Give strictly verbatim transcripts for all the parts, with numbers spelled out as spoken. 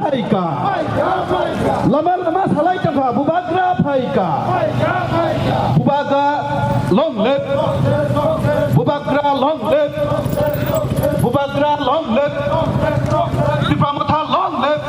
Phaika. Lama lama salai tongkha, Bubagra phaika. Bubagra long live. Bubagra long live. Bubagra long live. Tipra Motha long live.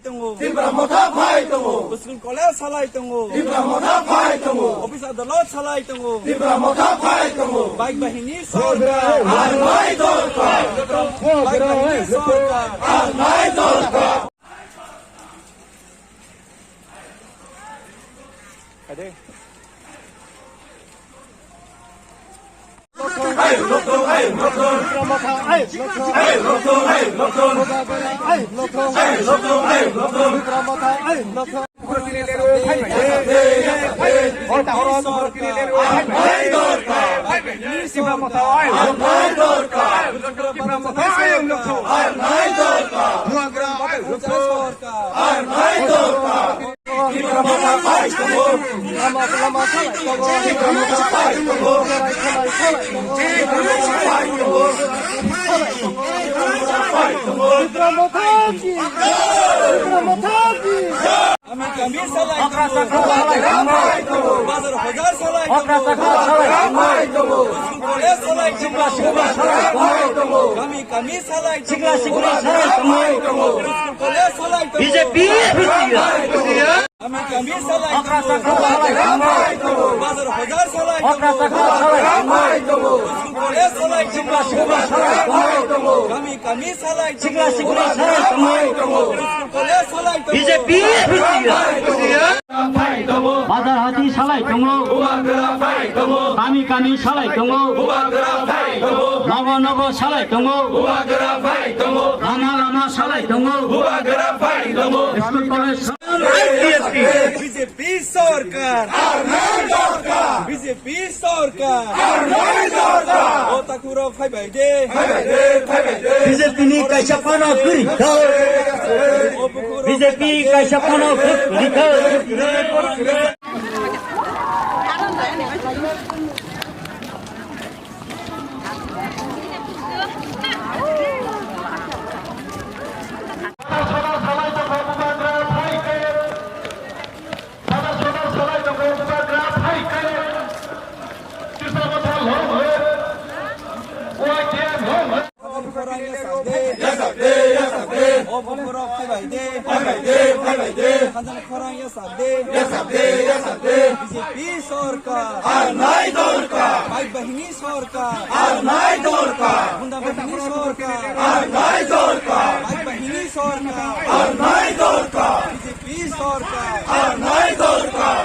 Tongo. Tipra Motha phai tongo. School college salai tongo. Tipra Motha phai tongo. Office adalot salai tongo. Tipra Motha phai tongo. Bike bahini sorkar. Arnai dorkar. Bike bahini sorkar. Arnai dorkar. Kami kami salai tongo. Bazar hojar salai tongo. Kami kami salai tongo. Kami kami salai tongo. Sikla sikla salai tongo. Kami kami salai tongo. B J P. Kami kami salai tongo. Bazar hojar salai tongo. Kami kami salai tongo. Sikla sikla salai tongo. B J P. Bazar hati salai tongo. Kami kami salai tongo. Nogo nogo salai tongo. Lama lama salai tongo. School college. B J P sorkar. B J P sorkar. O takhurok phaibai de. B J P ni kaisa phano kwrwi kha. O bukhurok B J P kaisa phano kwrwi kha. Khorang yasar de. Yasar de, yasar de. O bukhurok phaibai de. Phaibai de, phaibai de. Khorang yasar de. Yasar de, yasar de. B J P sorkar. Arnai dorkar. Bike bahini sorkar. Arnai dorkar. Gunda bahini sorkar. Arnai dorkar. Bike bahini sorkar. Arnai dorkar. B J P sorkar. Arnai dorkar.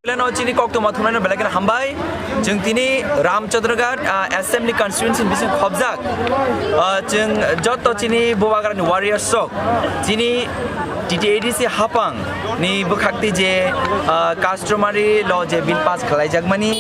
Belai no chini koktwma thumnaino belai kheno hambai. Chwng tini Ramchandraghat, ah, Assembly Constituency ni bising khobjak. Ah, chwng joto chini Bubagrani warriors rok, chini T T A D C hapang ni bwkhaktwi je, ah, customary law je bill pass khlaijakmani,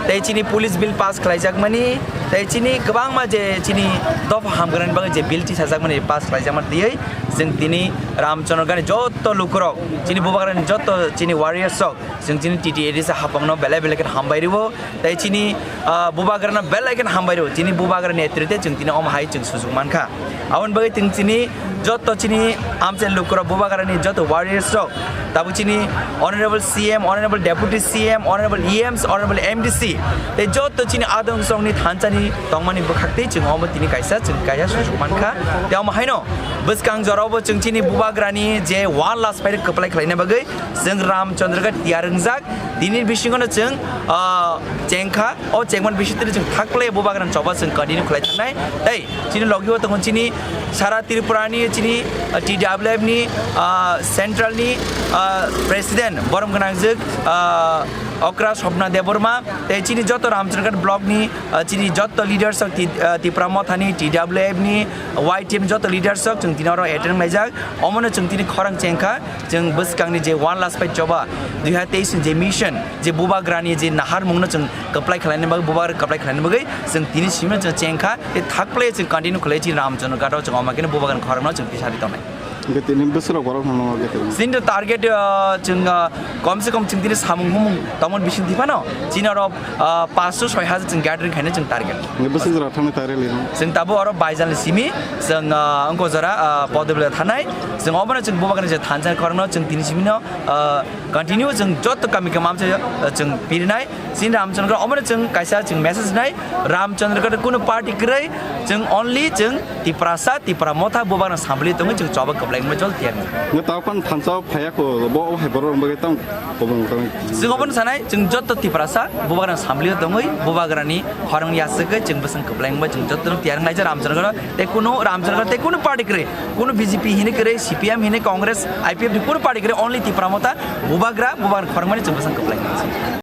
tei chini police bill pass khlaijakmani, tei chini kwbangma je chini dopha hamgwnani bagwi je bill tisajakmani pass khlaijakmani twiwi chwng tini Ramchandraghat ni joto lukurok, chini Bubagrani joto chini warriors rok, chwng chini T T A D C hapangno belai belai khe hambai rwo, tei chini, ah, Bubagrano belai khe hambai rwo. Chini Bubagra netrite chwng tini omo hai chwng sujuk mankha. Aboni bagwi chwng chini joto chini amchai lukurok, Bubagrani joto warriors rok, tabuk chini Honorable C M, Honorable Deputy C M, Honorable E Ms, Honorable M D C, tei joto chini adong songni thansa ni tongmani bwkhaktwi chwng omo tini kaisa chwng kaisa sujuk mankha. Tei omo haino bwskang jorao bo chwng chini Bubagrani je one last fight kwplai khlaina bagwi chwng Ramchandraghat tiyar wngjak. Tini bisingo no chwng, ah, chengkha, o chengmani bisingtwi chwng thakplai Bubagrani choba chwng continue khlai thangnai. Tei chini logi o tongo chini sara Tripura ni chini, ah, T W F ni, ah, central ni, ah, president borom gwnangjwk, ah, Okra Swapna Debbarma, tei chini joto Ramchandra Ghat block ni, ah, chini joto leaders rok Ti-, ah, Tipra Motha ni, T W F ni, Y T F ni joto leaders rok chwng tini oro attend khlaijak. Omono chwng tini khorang chengkha, chwng bwskang ni je One Last Fight Choba dui hazar teis ni je mission, je Bubagra ni je naharmung no chwng kwplai khlaina bagwi, Bubagra kwplai khlaina bagwi chwng tini simi no chwng chengkha, tei thakplai chwng continue khlai chini Ramchandra Ghat o chwng omo khe no Bubagra ni khorang no chwng tisari tongnai. Hingke tini bwswk rok borok no nangma khe tong? Chini target, ah, chwng, ah, kom se kom chwng tini samung humung tongmani bising tiphano chini oro, ah, panch soi hajar chwng gathering khaina chwng target. Hingke bwswk jora thangna target lino? Chwng tabuk oro baijalni simi chwng, ah, wngkha jora, ah, Podobila thanai. Chwng obono chwng Bubagrani je thansa khorokno chwng tini simino, ah, continue chwng joto kami khe mamsa, ah, chwng pirinai. Chini Ramchandra Ghat omono chwng kaisa chwng message nai, Ramchandra Ghat kunu party kwrwi, chwng only chwng Tiprasa, Tipra Motha, Bubagrano samphli tongwi chwng choba kwplaima jol tiyar. Nge tao kan thansa phaya ko, bo hai borok rok bagwi tang kobong tang. Chwng obono sanai, chwng joto Tiprasa, Bubagrano samphli tongwi, Bubagrani khorang yasakwi chwng bwswng kwplaima chwng joto no tiyar nai Ramchandra Ghat, tei kunu Ramchandra Ghat tei kunu party kwrwi, kunu B J P hini kwrwi, C P M hini, Congress, I P F ni kunu party kwrwi, only Tipra Motha, Bubagra, Bubagrani khorang mani chwng bwswng kwplaima.